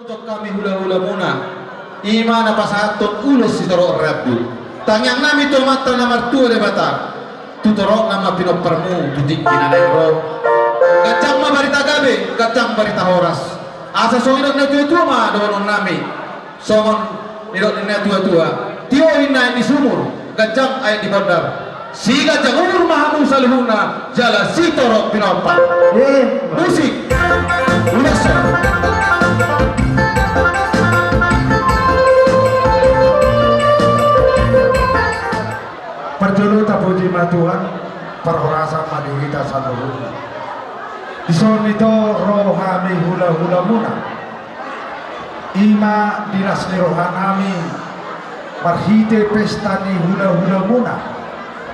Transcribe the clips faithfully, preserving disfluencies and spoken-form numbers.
Tong hami hulahulamuna, i ma na pasahathon ulos sitorop rambu. Tangiangnami tu Amanta na martua Debata, tu torop nama pinomparmu tu tingki na naeng ro. Ganjang ma barita gabe, ganjang barita horas. Asa songon nidok ni natuatua ma dohononnami. Songon nidok ni natuatua, tio inna aek di sumur, ganjang aek di bondar. Siganjang umur ma hamu saluhutna jala sitorop pinompar. Eh. Musik. Ulos. Parjolo tapuji ma Tuhan, parhorasan ma di hita saluhutna. Dison ito ro hami hulahulamuna. I ma di las ni rohanami marhite pesta ni hulahulamuna,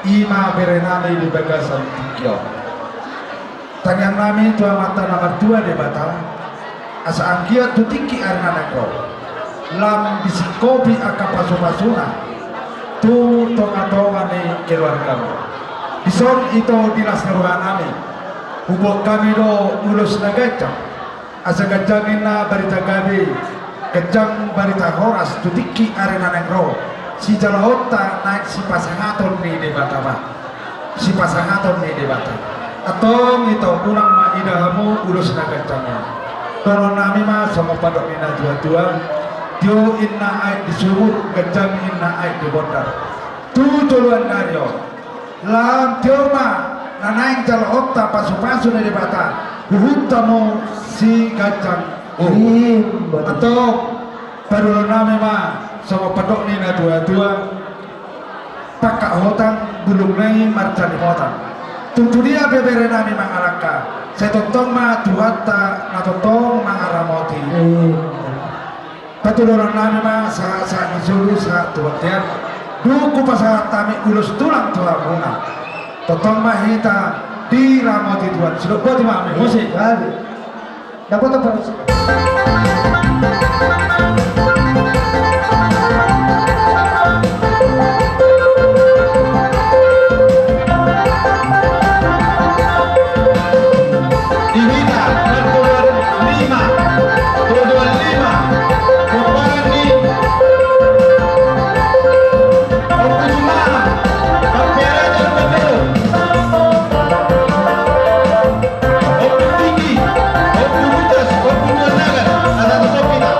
i ma berenami di bagasan tingki on. Tangiangnami tu Amanta na martua Debata, asa anggiat tu tingki ari na naeng ro, lam disingkopi angka pasupasuna tu tongatonga ni keluargamu. Dison ito di las ni rohanami, huboan hami do ulos na ganjang. Asa ganjang inna barita gabe, ganjang barita horas tu tingki ari na naeng ro. Sijalaonta naeng sipasahaton ni Debata ma. Sipasahaton ni Debata. Antong ito, unang ma ida hamu ulos na ganjang on. Dohononnami ma songon pandok ni natuatua, tio inna aek di sumur, ganjang inna aek di bondar. Tu joloan ni ari on, lam tio ma na naeng jaloonta pasupasu ni Debata, huhut hamu siganjang umur. Antong, parjolo nami ma songon pandok ni natuatua, pangkat hotang bulungna i marjani hotang. Tung tu dia pe berenami mangalangka, sai tongtong ma Tuhanta na tongtong mangaramoti. Patulononnami ma sahat-sahat ni solu sahat tu bontean. Dung hupasahat hami ulos tulang tu hamuna, tongtong ma hita diramoti Tuhan. Sidok boti ma hami. Musik. Dapotan parmusik. Di hita, martuluan lima, tuluan lima, pomparan ni Ompu Jumala, Ompu Raja Ompu Telo. Ompu Tinggi, Ompu Butas, Ompu Tuan Nagan, asa tu sopita.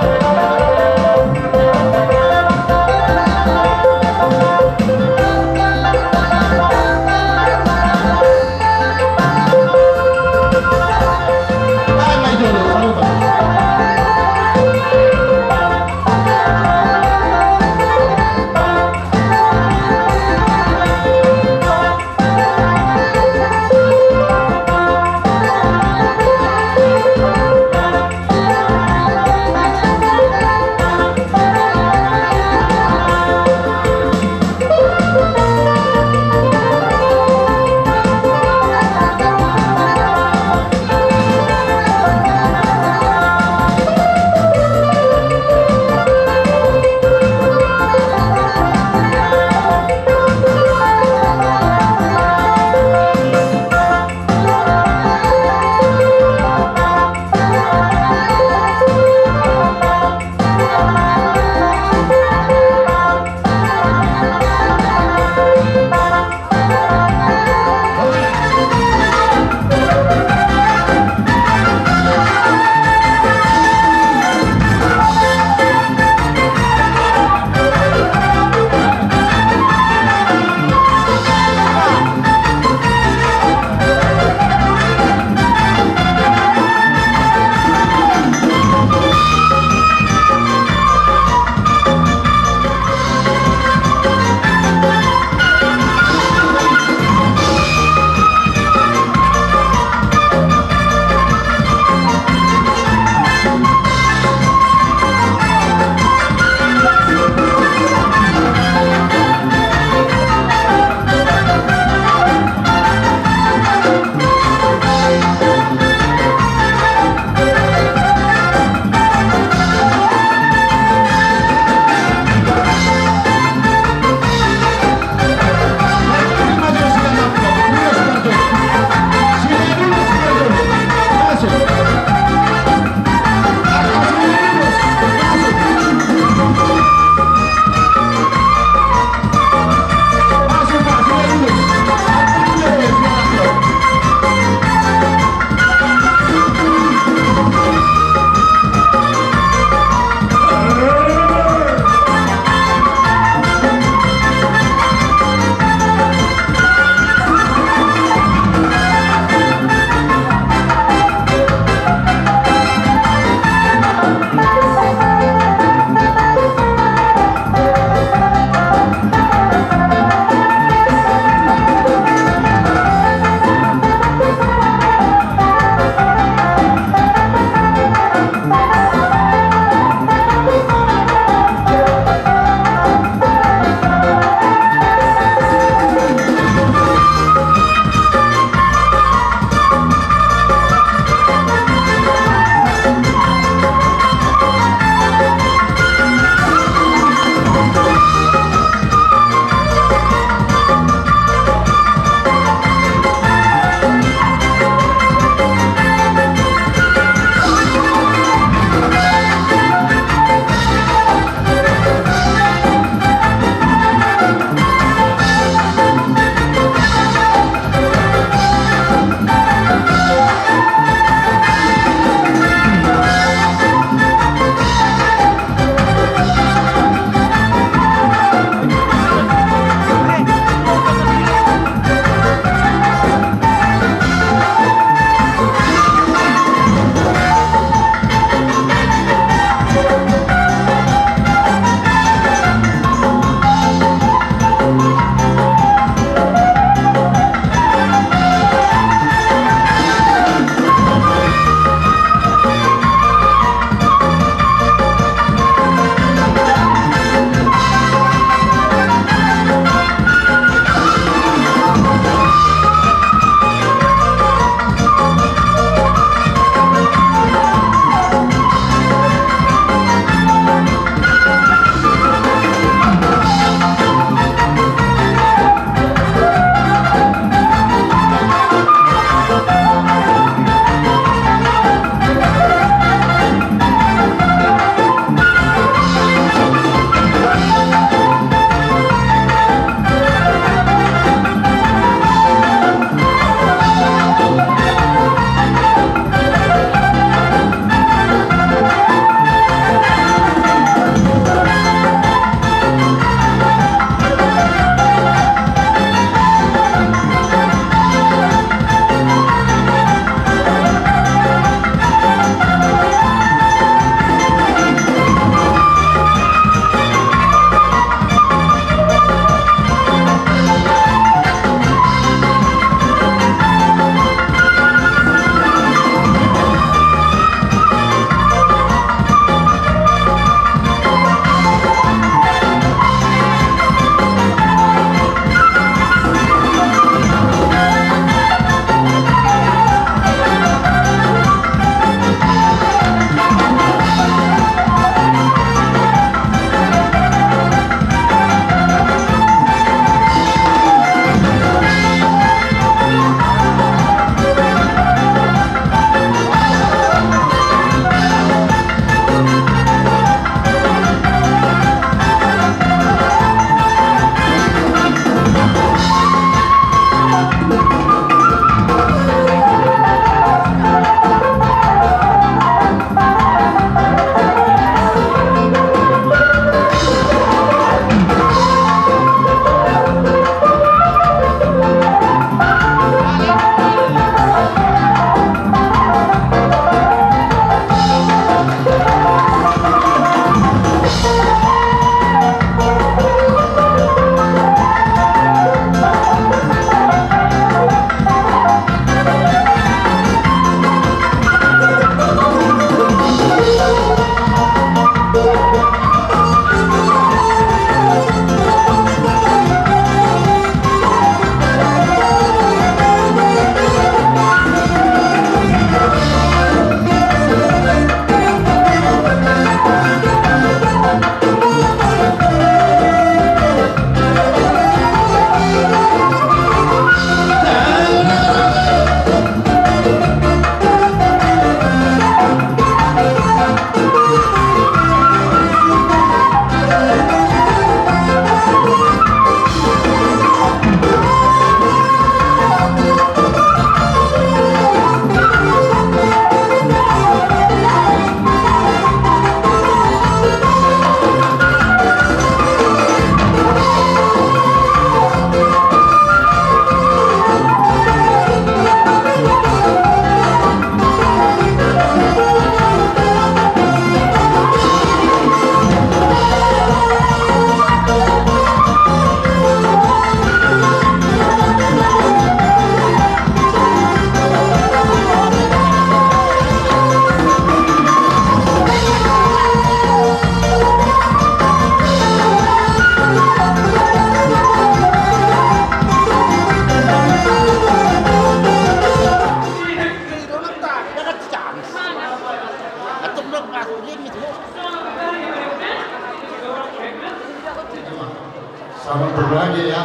Dulu aja ya,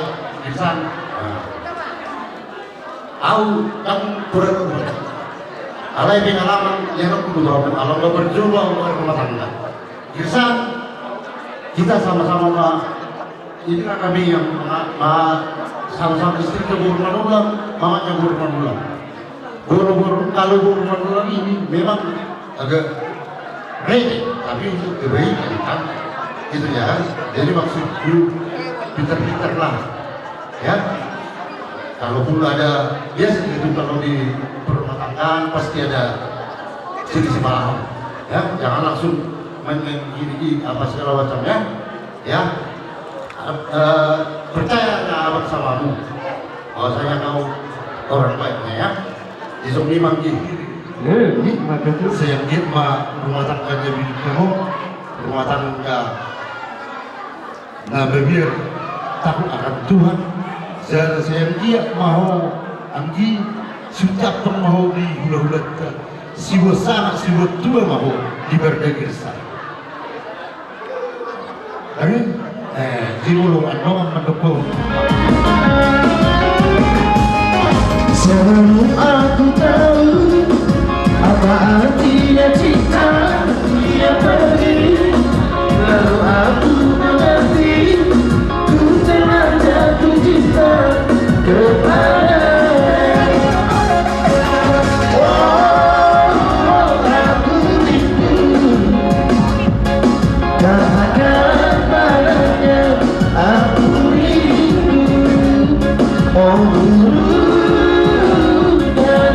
Iksan. Nah. Au kan kurang. Alai pengalaman ya kan kudu tahu, kalau nggak berjuang rumah tangga. Iksan, kita sama-sama ma-, ini kan kami yang ma-, ma-, sama-sama istri ke Boru Manulang, mamanya Boru Manulang. Boru-boru, kalau Boru Manulang ini memang agak rede, tapi untuk kebaikan kan, gitu ya. Jadi maksudku, pinter-pinter lah, ya. Kalaupun ada, biasa itu kalau di perumah tanggaan pasti ada selisih paham, ya. Jangan langsung main-main gini, gini, apa segala macam, ya. Ya, eh, percaya nggak abang samamu bahwasanya kau orang baiknya, ya. Isong ni manggi. Eh, ni mata tu. Sanggiat ma rumah tangganya bini kamu, rumah tangga na mabiar, takut akan Tuhan. Sanggiat ma ho anggi, sutampang ma ho di hula-hulanta. Sibuat sanga, sibuat tua ma ho di marga Girsa. Amin. Eh, di ulung anongan mandukung. Selalu aku tahu apa artinya cinta, dia pergi, lalu aku mengerti, ku telah jatuh cinta kepada. Oh, oh, aku rindu. Katakan padanya, aku rindu. Oh, rindunya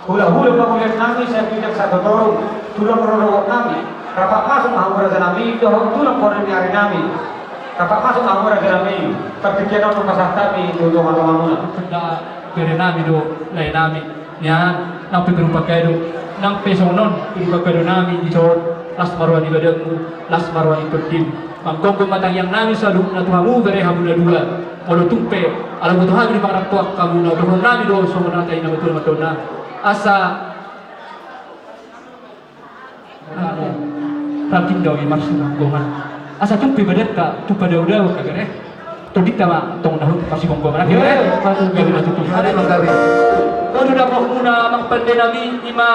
Hulahula pangulahon nami, sai bijak sai torop, tulang rorobot nami, rap masuk ma hamu raja nami, dohot tulang pardenggan nami. Rap masuk ma hamu raja nami, partingkian on pasahat hami tu tongatongamuna. Penda bere nami do, lae nami. Nian, nang pe berupa kedo, nang pe songon on berupa kedo nami dison, las ma roha ni badanmu, las ma roha ni tondim. Manggomgom ma tangiang nami saluhutna tu hamu bere hamu na dua. Molo tung pe, ala boto hami do mangaranto hamu na dohonon nami do songon hata i na matua mandok na. Asa Ragin do i marsimanggoma. Asa tung pe badanta tu padaodao, kabar eh. Tondinta ma tong na hut marsimanggoma. Gabe ma tutu. Gabe ma gabe. Olo, dapot muna amang pande nami, ima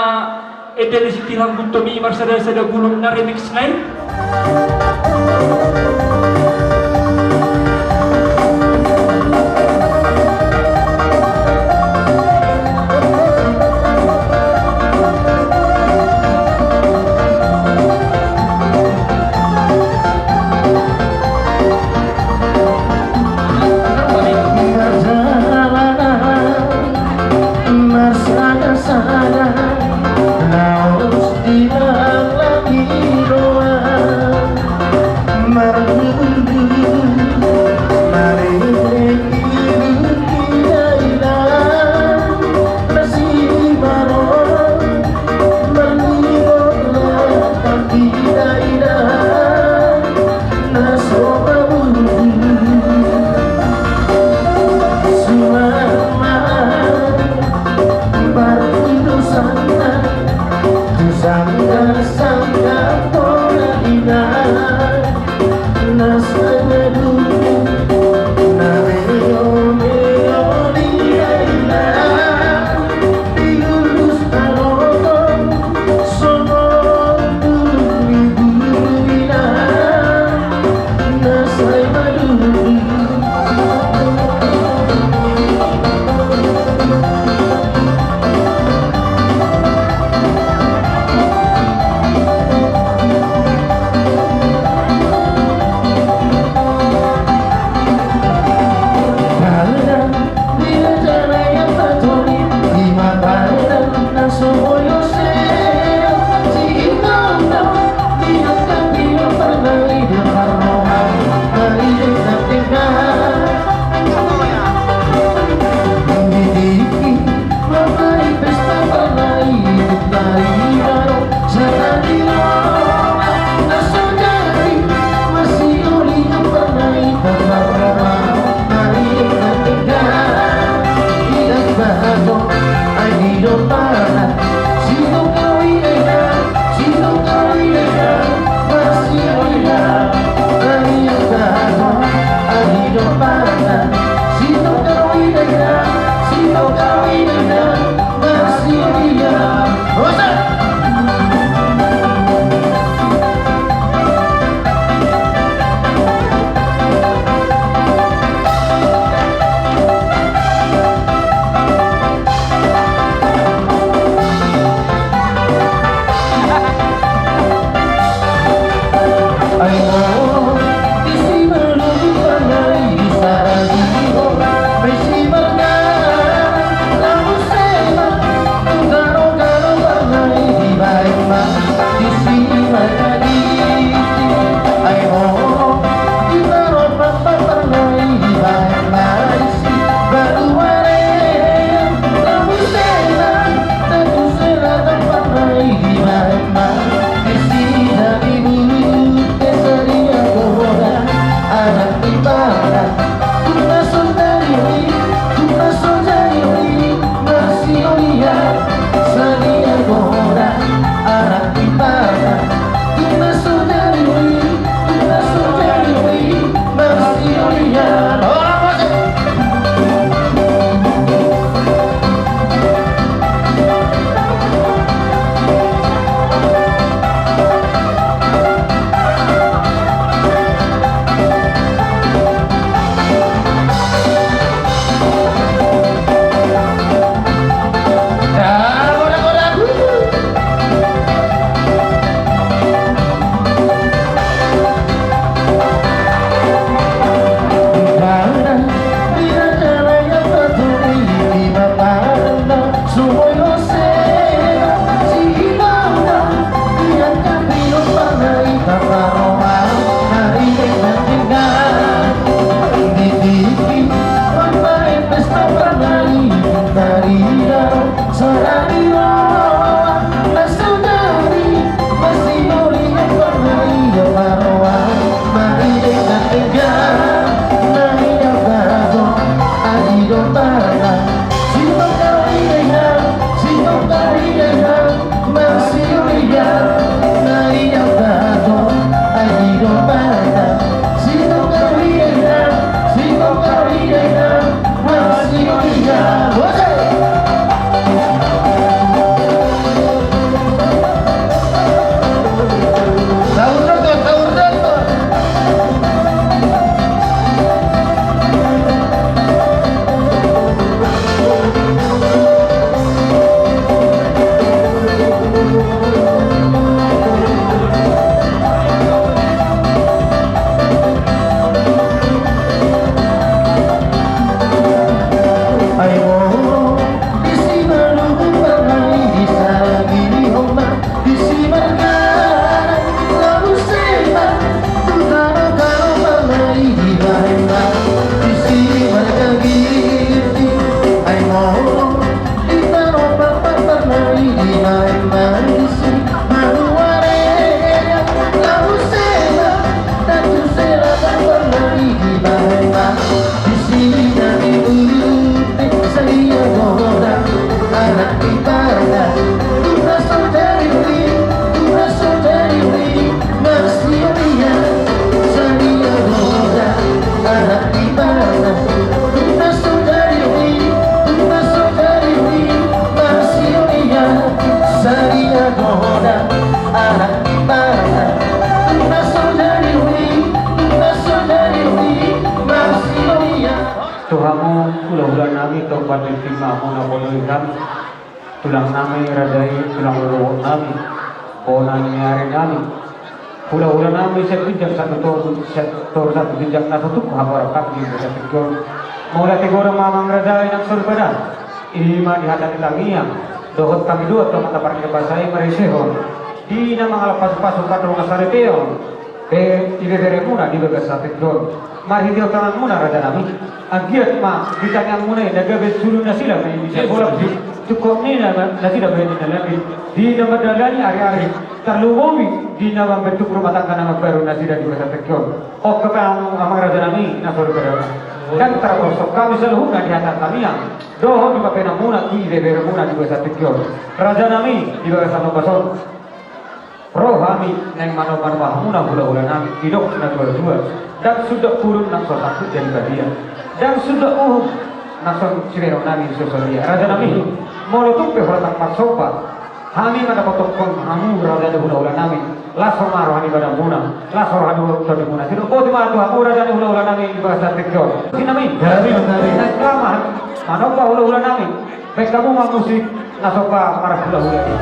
ende ni Siti Hangguntomi marsadasada bulung na remix na i. Hamu hulahula nami, tong pandenting ma hamu na pola i hami. Tulang nami, raja i, tulang loloan nami, bona ni ari nami. Hulahula nami, sian ginjang sahat tu toru, sian toru sahat tu ginjang na so tuk hamu rap hami di bagasan tingki on. Mauliate godang ma amang raja i nang soripada. I ma di hata ni tangiang dohot hami dua tu amanta parhite basa i marisehon di na mangalap pasupasu, pandongan saripeon pe ibeberemuna di bagasan tingki on. Marhitehon tanganmuna raja nami, anggiat ma di tangiangmuna i na gabe sulu nasida ma i di sian bolon, tungkot ni nasida ma i di na lambin, di na mandalani ariari, tarlumobi di na mambentuk rumah tangga na mambaru nasida di bagasan tingki on. Ongkop hamu amang raja nami na soripada. Ndang tarborsok hami saluhutna di hata tangiang dohot di papenaonmuna tu ibeberemuna di bagasan tingki on. Raja nami, di bagasan ombas on ro hami naeng manomba-nomba hamuna hulahula nami, didok natuatua: Ndang sundat pudun nang so sangkut jadi badia, ndang sundat uhum nang songon sibahenonnami so sadia. Raja nami, molo tung pe holan ndang marsomba, hami ma na padokkon hamu raja ni hulahula nami, las ma roha ni badanmuna, las roha ni tondimuna. Sidok boti ma tu hamu raja ni hulahula nami di bagasan tingki on. Raja nami, gabe ma, gabe. Naeng ma hami manomba hulahula nami. Baen hamu ma musik na somba marhulahula i.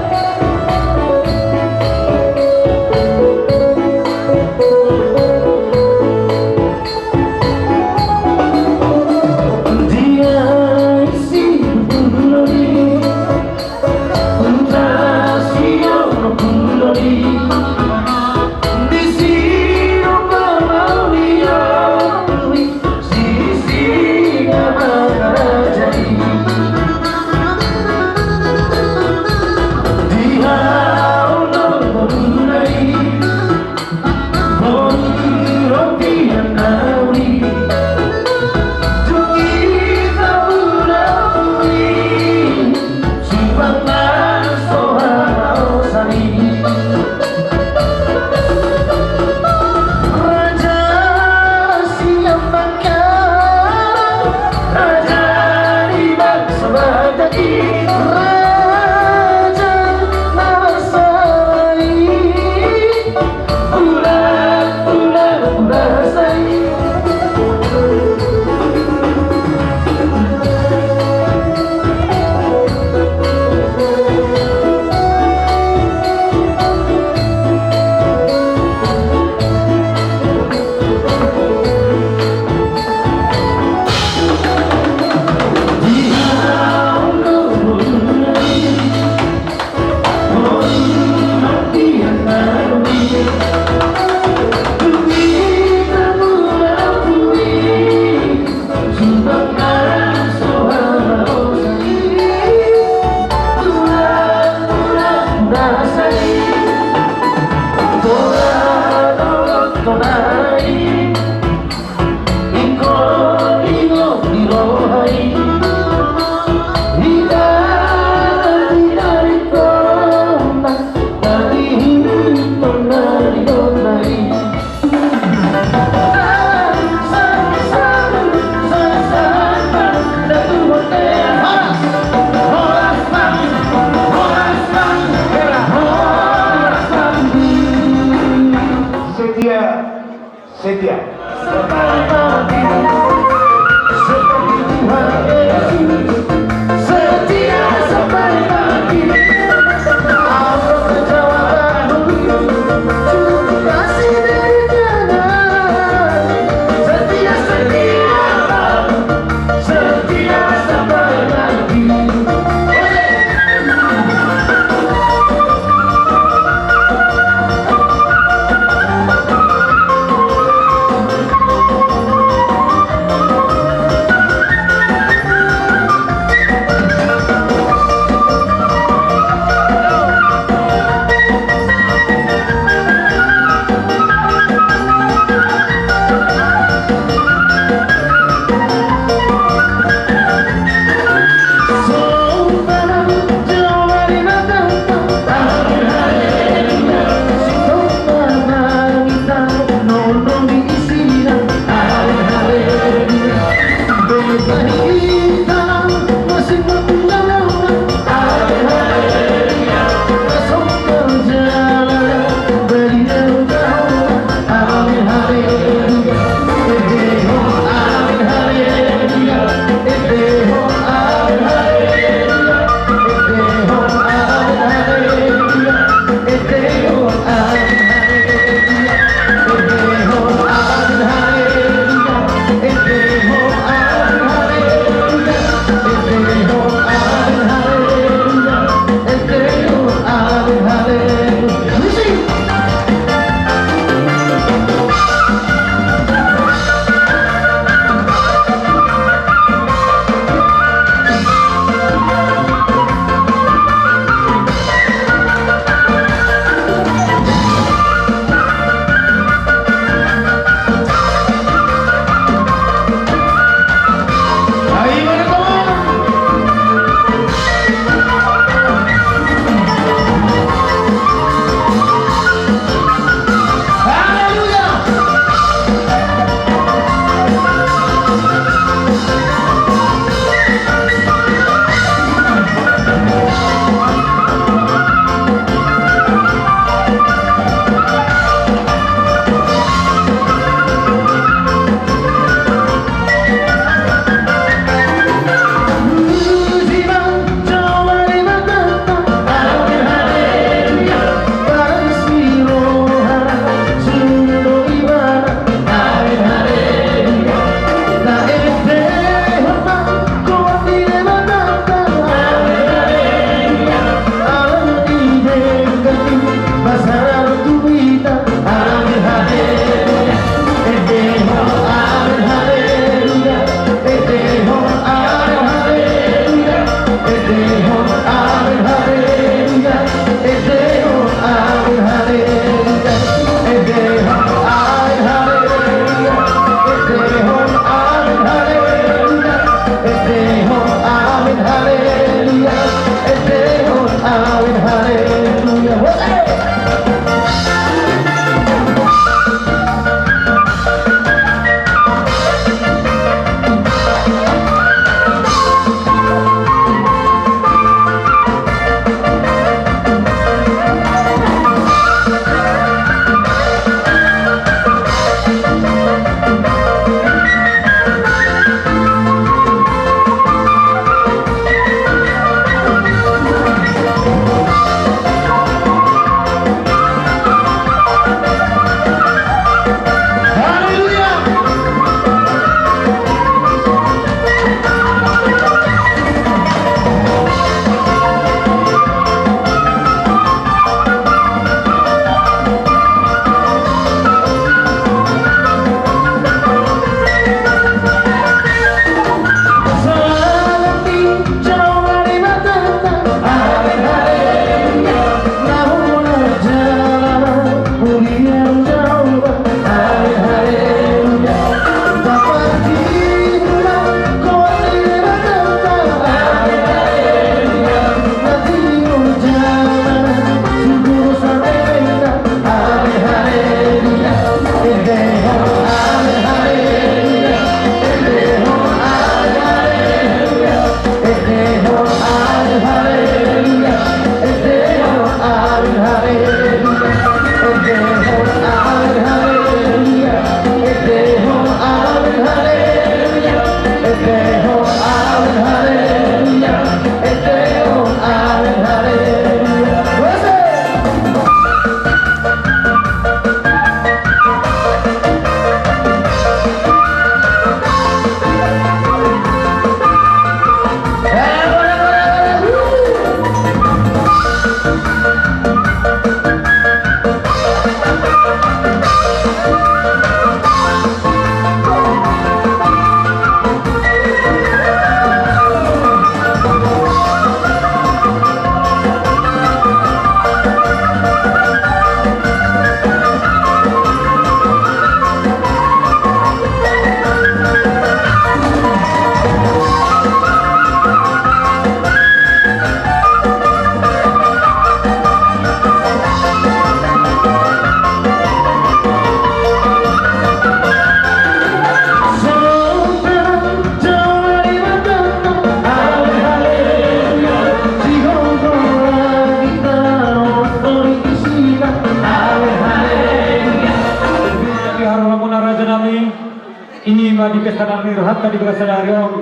Ima di pesta na ni rohanta di bagasan ari on,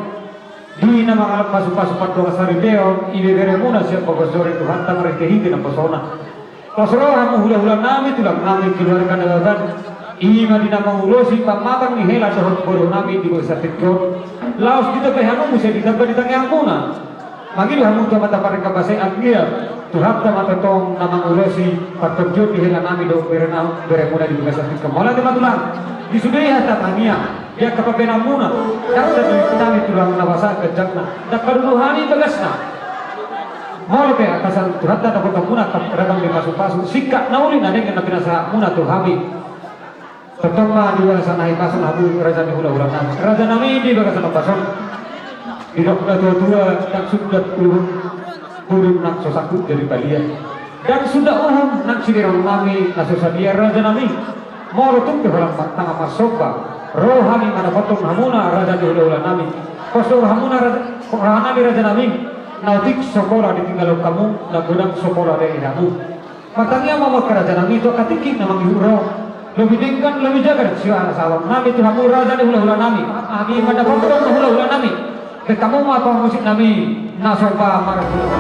di na mangalap pasupasu pandongan saripeon, ibeberemuna sian pogos jori Tuhanta marhitehite naposona. Pos ro hamu hulahulanami, tulangnami, keluarga Nababan, ima di na mangulosi pamamang ni hela dohot boru nami di bagasan tingki on, laos ditambai hamu muse di tamba ni tangiangmuna. Mangido hamu tu Amanta Pardenggan Basa i, anggiat Tuhanta ma tongtong na mangulosi partondion ni helanami dohot berenami, beremuna di bagasan tingki on. Mauliate ma tulang. Di sude i hata tangiang di angka pambahenanmuna, ndang tadililinami tulang na basa ganjangna, ndang paduduhani bagasna. Molo pe atasan Tuhanta dapotonmuna angka ragam ni pasupasu, singkat na uli na denggan na pinasahatmuna tu hami. Tongtong ma di bagasan hahipason hamu raja ni hulahulanami, rajanami di bagasan ombas on. Didok natuatua, ndang sundat uhum, uhum nang so sanggup jadi palia. Ndang sundat uhum nang sideronami na so sadia, rajanami. Molo tung pe holan ma-, tangan marsomba, ro hami mandapothon hamuna raja ni hulahulanami. Pos do rohamuna raja-, rohanami rajanami. Na otik so pola ditinggalhon hamu, na godang so pola dialih hamu. Martangiang ma muse rajanami tu angka tingki na mangihut ro. Lobi denggan, lobi jagar sian sahalonami tu hamu raja ni hulahulanami. Hami mandapothon hulahulanami. Bahen hamu ma pamusiknami na so pamarhula.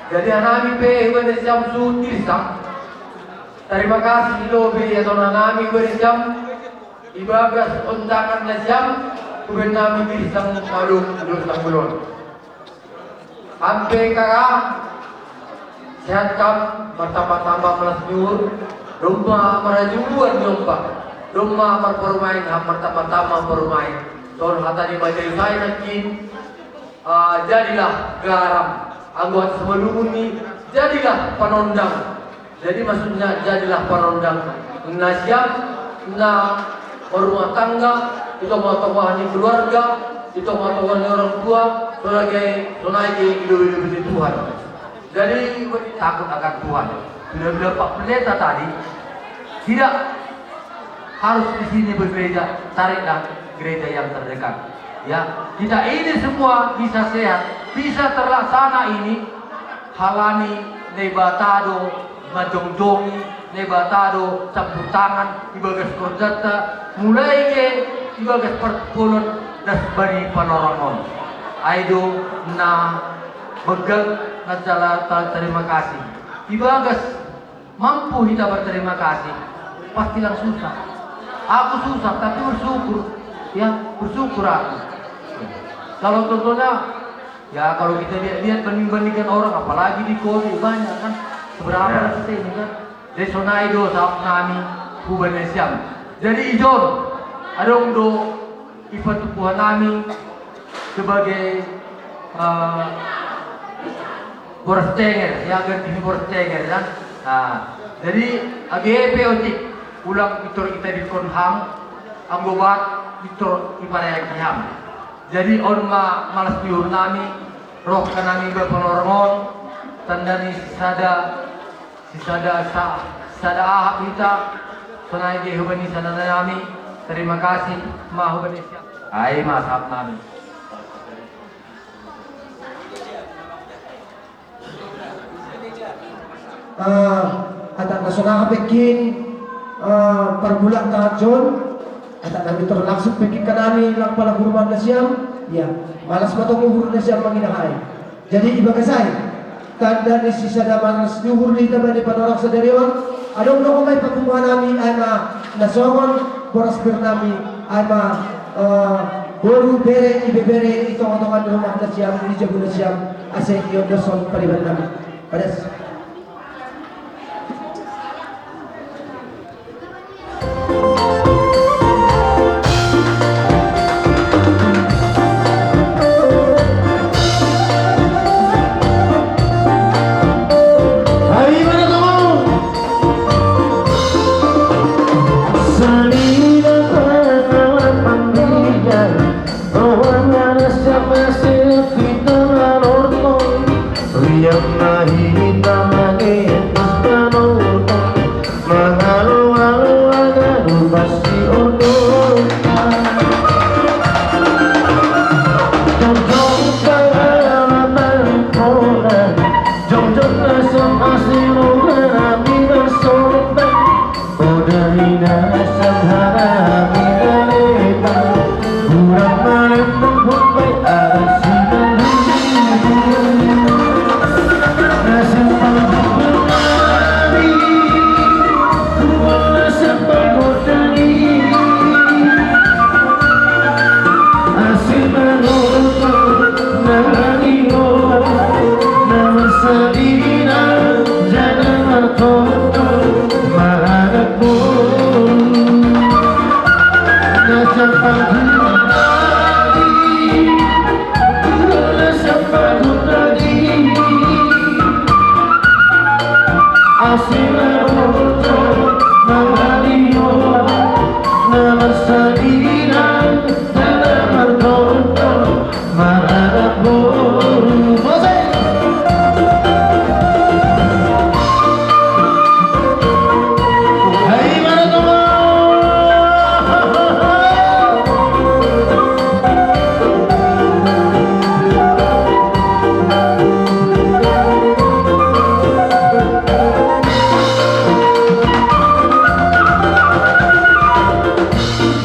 Jadi hami pe hubahen nasiam suhut Girsang. Tarima kasih lobi ia tona nami hubahen nasiam. Ibagas ondangan nasiam, hubahen nami Girsang Maluk Dua Sambulo. Hamu pe kaka, sehat hamu, martamba-tamba malas ni umur, domma marhajubuan ni ompa, domma marparumaen hamu martamba-tamba parumaen. Songon hata ni Majelis Ain nangkin, ah, jadilah garam, anggo hata Simalungun i, jadilah panondang. Jadi maksudnya jadilah panondang. Nasiam na marumah tangga, di tonga-tonga ni keluarga, Di tonga-tonga ni orang tua, sebagai sonai di ido-ido ni Tuhan. Jadi, takut akan Tuhan. Sudah dapat pendeta tadi, tidak harus di sini bergereja, carilah gereja yang terdekat. Ya, kita ini semua bisa sehat, bisa terlaksana ini halani Naibata do manjongjongi, Naibata do campur tangan di bagas kerjata, mulai ke di bagas perpulon das bani Panorangon. Ai do na begal na jala ta-, terima kasih. Di bagas mampu hita berterima kasih, pasti lang susah. Aku susah, tapi bersyukur. Ya, bersyukur aku. Kalau contohnya, ya, kalau kita lihat-lihat, banding-bandingkan orang, apalagi di kota, banyak kan, seberapa kita ini kan. Jadi sonai do sahap nami hubani siam. Jadi ijon, adong do ipatupa nami sebagai, eh, boras cenger, ya, ganti ni boras cenger, ya. Nah, jadi age pe otik ulang pintor ita dihon ham, anggo bat pintor iparayaki ham. Jadi on ma malas ni uhur nami, roha nami ba Panorangon, tanda ni sisada, sisada sa-, sada ahap hita, sonai ge hubani sada nami, terima kasih ma hubani siap. Ai ma sahap nami. Eh, atak na sonang hapengkin, eh, parmula tahan jon, atak nami tor langsung pengkin kanami lang pala hurman nasiam, ya, malas matong uhur nasiam mangina hai. Jadi ibagas ai, tanda ni sisada malas ni uhur di hita bani panorang sadari on, adong do homa ipapungu nami ai ma na songon boras bir nami ai ma, eh, boru bere ibebere i tonga-tonga ni rumah nasiam, di jabu nasiam, ase iondoshon pariban nami. Padas. Riang ma hita mangihuthon, mangaloalo angka na rupas ni horbo. Jongjong pangalaman hona, jongjong na so asi roha nami marsomba. Poda ni na sahara ni na lepa, hurang malembang hombai arak simanjujung. Na simpang hurang nami, hurang na simpang hurang nami. Asi mangoto na ringo, na marsadina jala martoto. Maranak boru na sampang hutadi, na sampang hutadi. Asi na boto mangaliho, na marsadina jala martoto. Maranak boru. Mose. Hai maranak boru.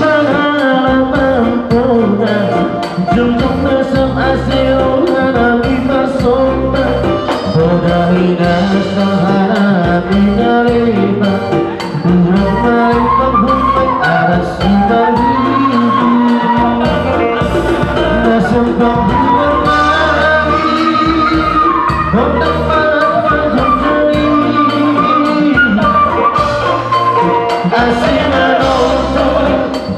Pangalaman hona, jongjong na so asi roha nami marsomba. Poda ni na sahara ni na lepa, hurang malembang hombai arak simanjujung. Na simpang hurang nami, hurang na sampang hutadi. Asi mangoto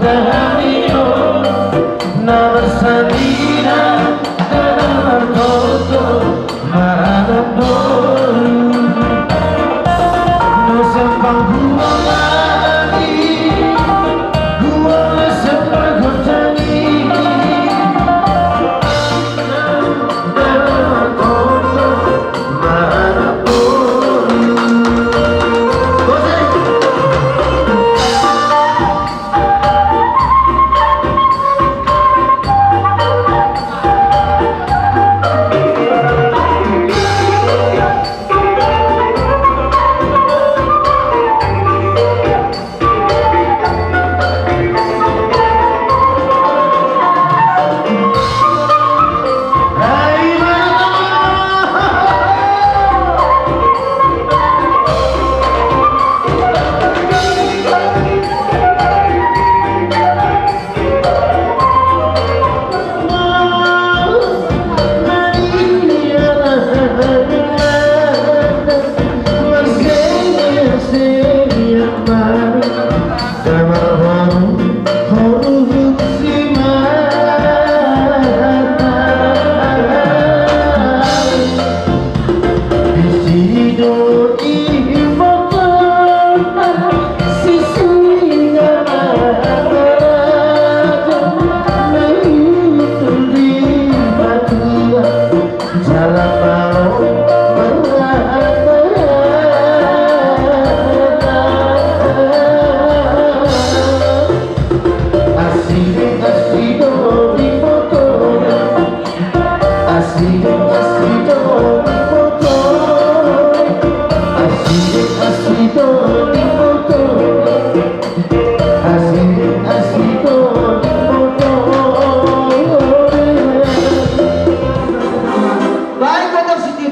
na ringo, na marsadina jala martoto. Maranak boru. Na sampang hurang nami, hurang na sampang hutadi.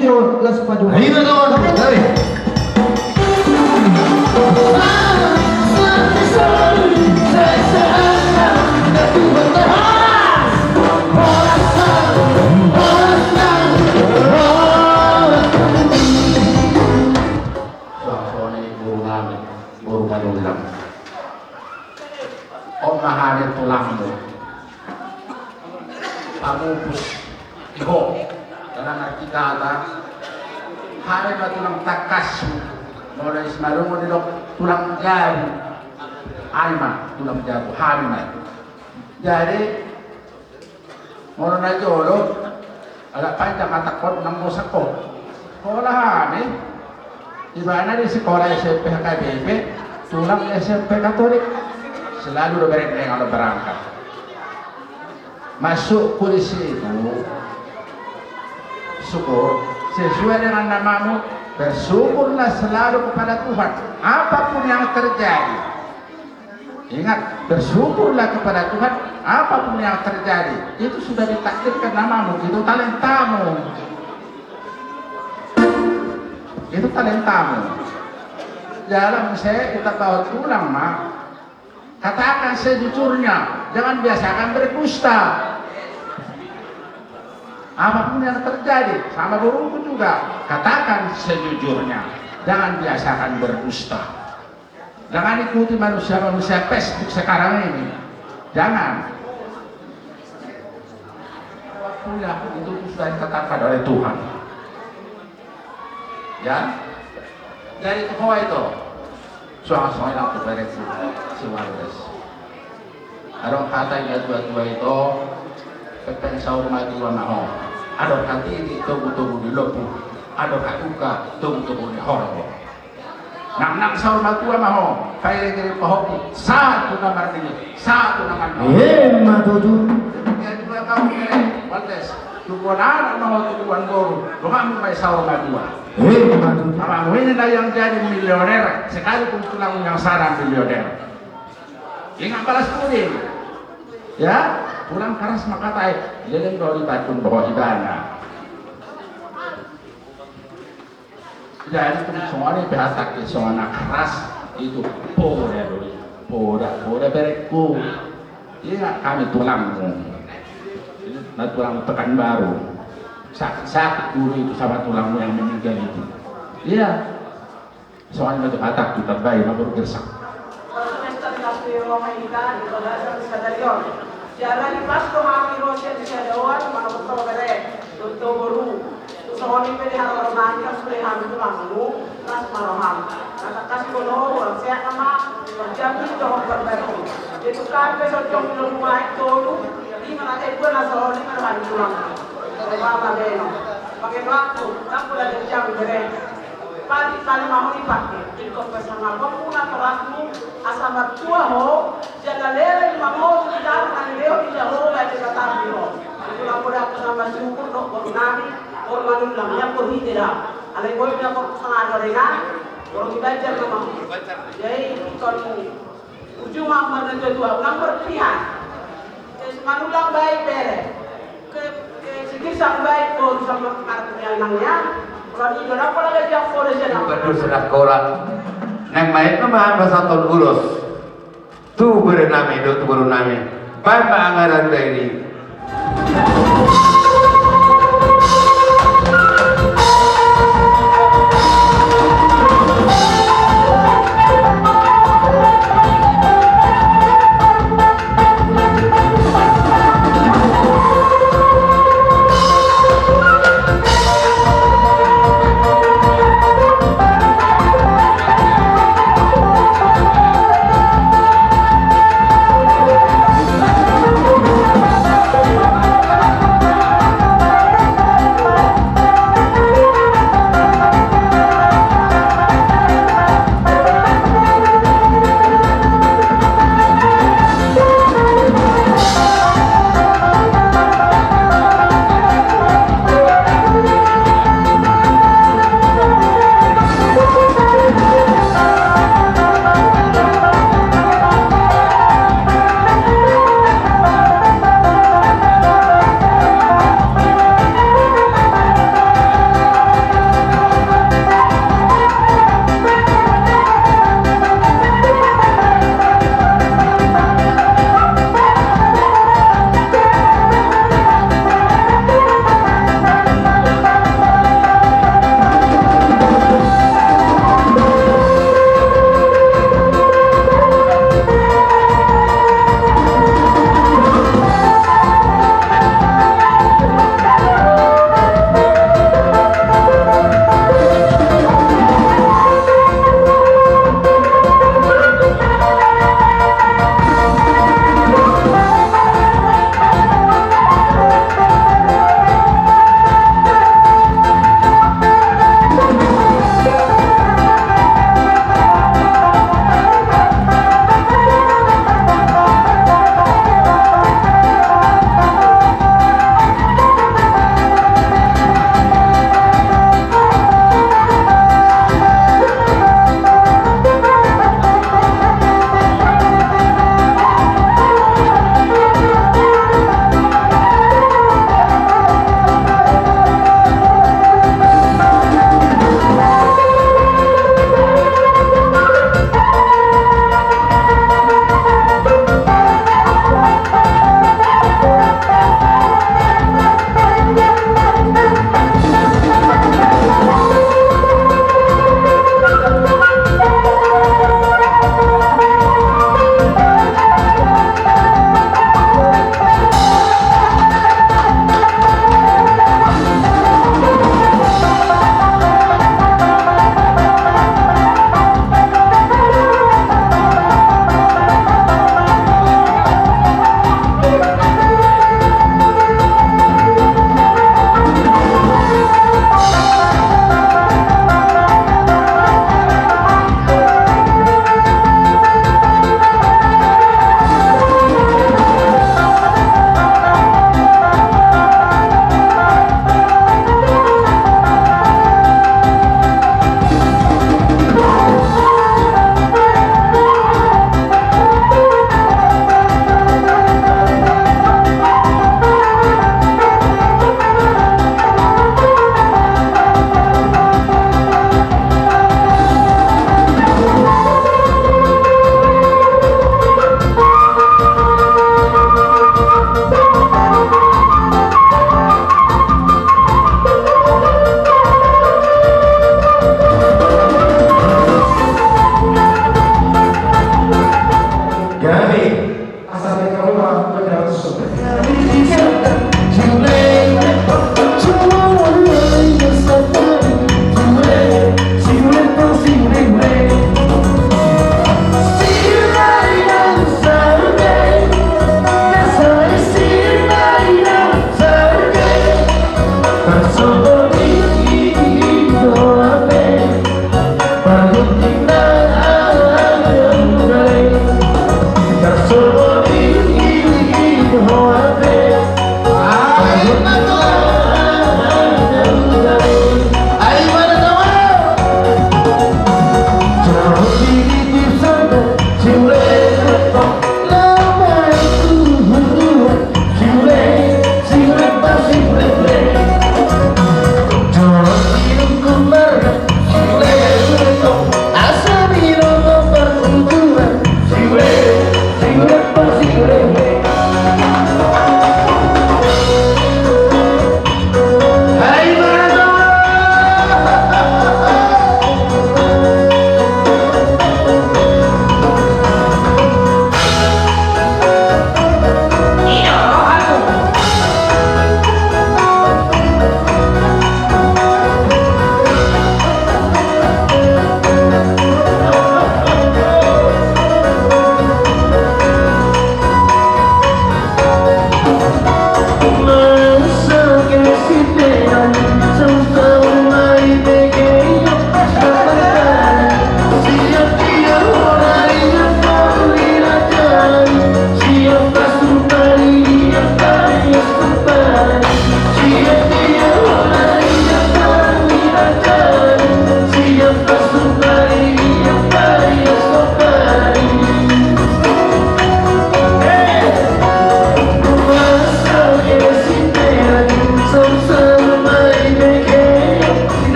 Las Padua. Ayo, teman-teman. Ayo. Suang songon i boru nami, boru Manullang. On ma hami tulangmu. Pamupus di ho. Dalam arti kata, hami ma tulang tangkasmu. Molo i si Malungun didok tulang jabu. Ai ma tulang jabu, hami ma. Jadi, molo na jolo, agak panjang hatangkon, nang bosan ho. Sikola hami, ibana di sikola S M P H K B P, tulang S M P Katolik. Selalu do bereng-bereng alo berangkat. Masuk ku di situ. Syukur. Sesuai dengan namamu, bersyukurlah selalu kepada Tuhan. Apapun yang terjadi, ingat, bersyukurlah kepada Tuhan, apapun yang terjadi, itu sudah ditakdirkan namamu, itu talentamu. Itu talentamu. Dalam saya kita bawa tulang, Mak. Katakan sejujurnya, jangan biasakan berdusta. Apapun yang terjadi, sama boruku juga, katakan sejujurnya, jangan biasakan berdusta. Jangan ikuti manusia-manusia Facebook sekarang ini. Jangan. Waktunya itu sudah ditetapkan oleh Tuhan. Ya? Jadi tu ho ito. Suang songon i nang tu berengku si Waldes. Adong hata ni natua-tua ito, pengpeng saur matua ma ho. Adong hatiti, togu-togu ni lombu. Adong haduka, togu-togu ni horbo. Nang, nang saur matua ma ho, paelek-elek pahompu, sahat tu na marnini, sahat tu na marnono. Emma tutu. Jadi dua tahun kere, Waldes, tubuan anak ma ho, tubuan boru, donganmu ma i saur matua. Emma tutu. Abangmu ini na yang jadi milioner, sekalipun tulangmu yang sada milioner. Ingat balas budi. Ya, tulang keras mangkatai, leleng do di Bandung dohot ibana. Jadi tung songon i pe hatangki, songon na keras itu, poda do i, poda, poda berengku. Ingat hami tulangmu. Na tulang Pekanbaru. Sakit-sakit dulu itu sama tulangmu yang meninggal itu. Iya. Songon i ma tu hatangku, tambai ma boru Gersak. Semester kelas dua hita di Kota Sadarion. Siara di pas tu hami ro sian Siadaoan, manogot tu bere, tu boru. Tu songon i pe di haro-haro nami, kan sude hami tulangmu, las ma roham. Nasa kasih bono, urang sehat nama, berjami dohot berbaru. Dia tukar pe sojong di lombu aek tolu, di mana tepua na songon i ma roham tulang. Coba ma beno. Pakai waktu, tak boleh jam bere. Padi, padi ma ho dipake, ingkon pasangaponmu natorasmu, asa martua ho, jala leleng ma ho tu jabu na nilehon ni Jahowa Debatami ho. Itulah poda hata na marsyukur dohot boru nami, boru Manullang, nian boru hite da. Alai boru na boru sangado rengan, boru ni Banjar nama ho. Jadi ingkon Ujung ma marnatua-tua, unang berpihak. Manullang baik bere. Ke, ke si Gersak baik, boru sama marpihak nang ya. Kalau di dalam, kalau ada jam, kalau ada jam. Bagus, sudah korak. Nang main nama bahasa ton ulos. Tu bere nami, do tu boru nami. Baik ma anggaran da ini.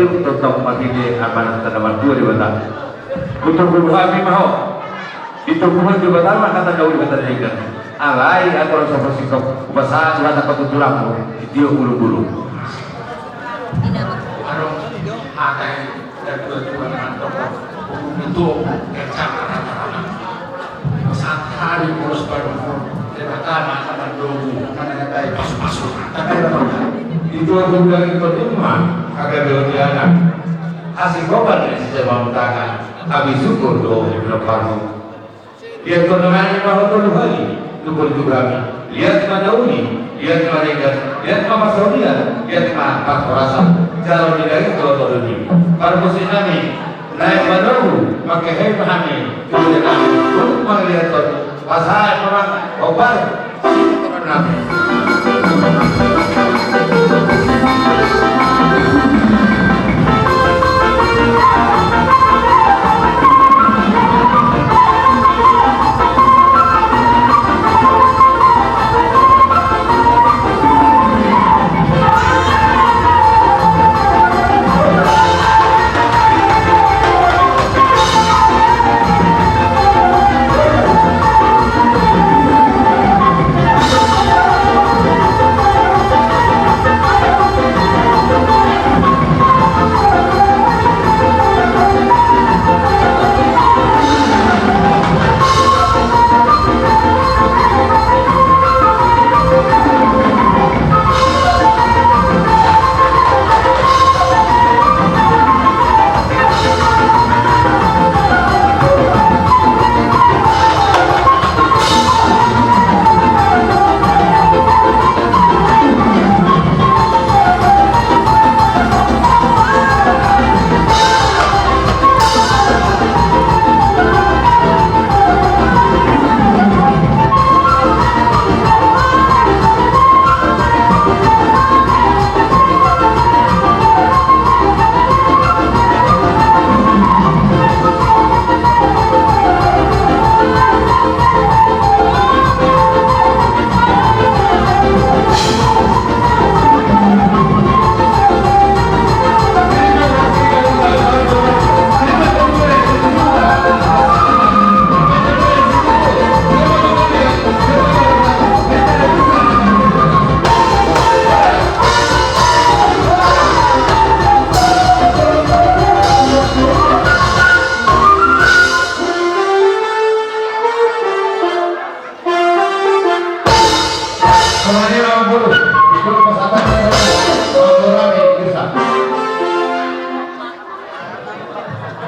Tongtong marhite amanat na martua Debata. Hutoguhon hami ma ho. Ditoguhon Debata ma hata na uli, hata na denggan. Alai aturan so parsingkop, hupasahat hata patuturanmu, sitio bulung-bulung. Adong hata i, dan dua tuan mantong. Itu kencang rata-rata. Sahat hami poros baru. Debata ma na mandomu, na mandatai pasu-pasu. Tapi apa? Itu aku bilang itu lima, agak jauh di anak. Asik kopan ya, si Jemang Tangan. Habis syukur doa di belakangmu. Lihat kau namanya bahwa tolu hali, syukur juga kami. Lihat ma na uli, lihat ma denggan, lihat ma parsaulian, lihat ma parhorasan. Jalo di dari tolu tolu ni. Parmusi nami, naeng manogu, mangkehe ma hami, tolu nami, untuk melihat tolu. Pasahat ma, obar.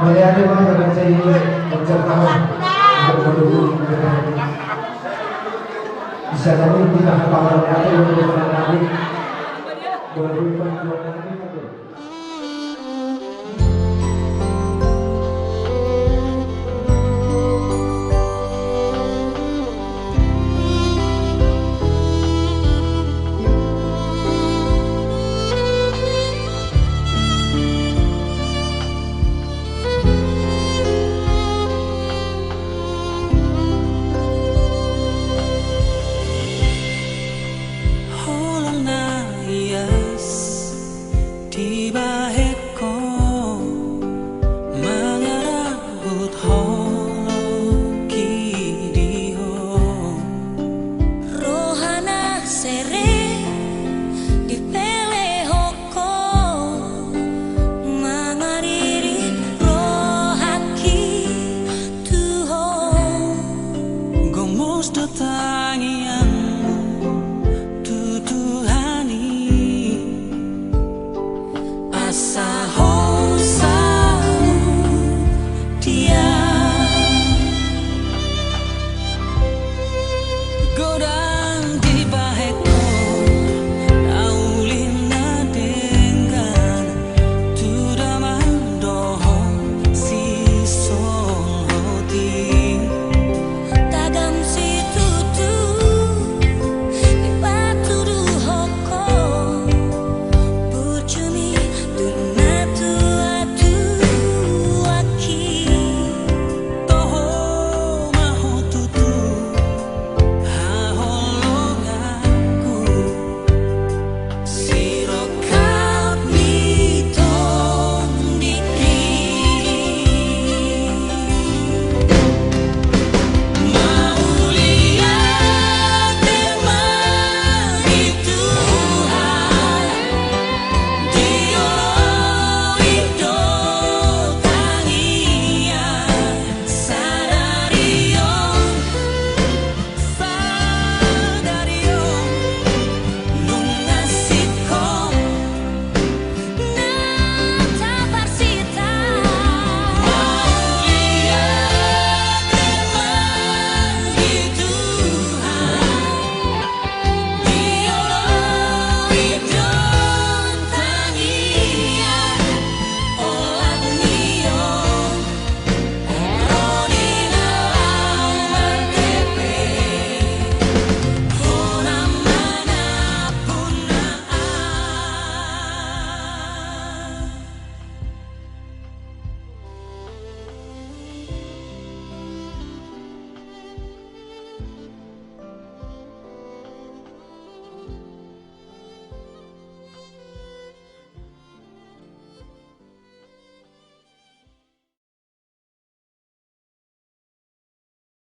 Mauliate ma, mauliate ma. Bisa kami kita hatakan, ya,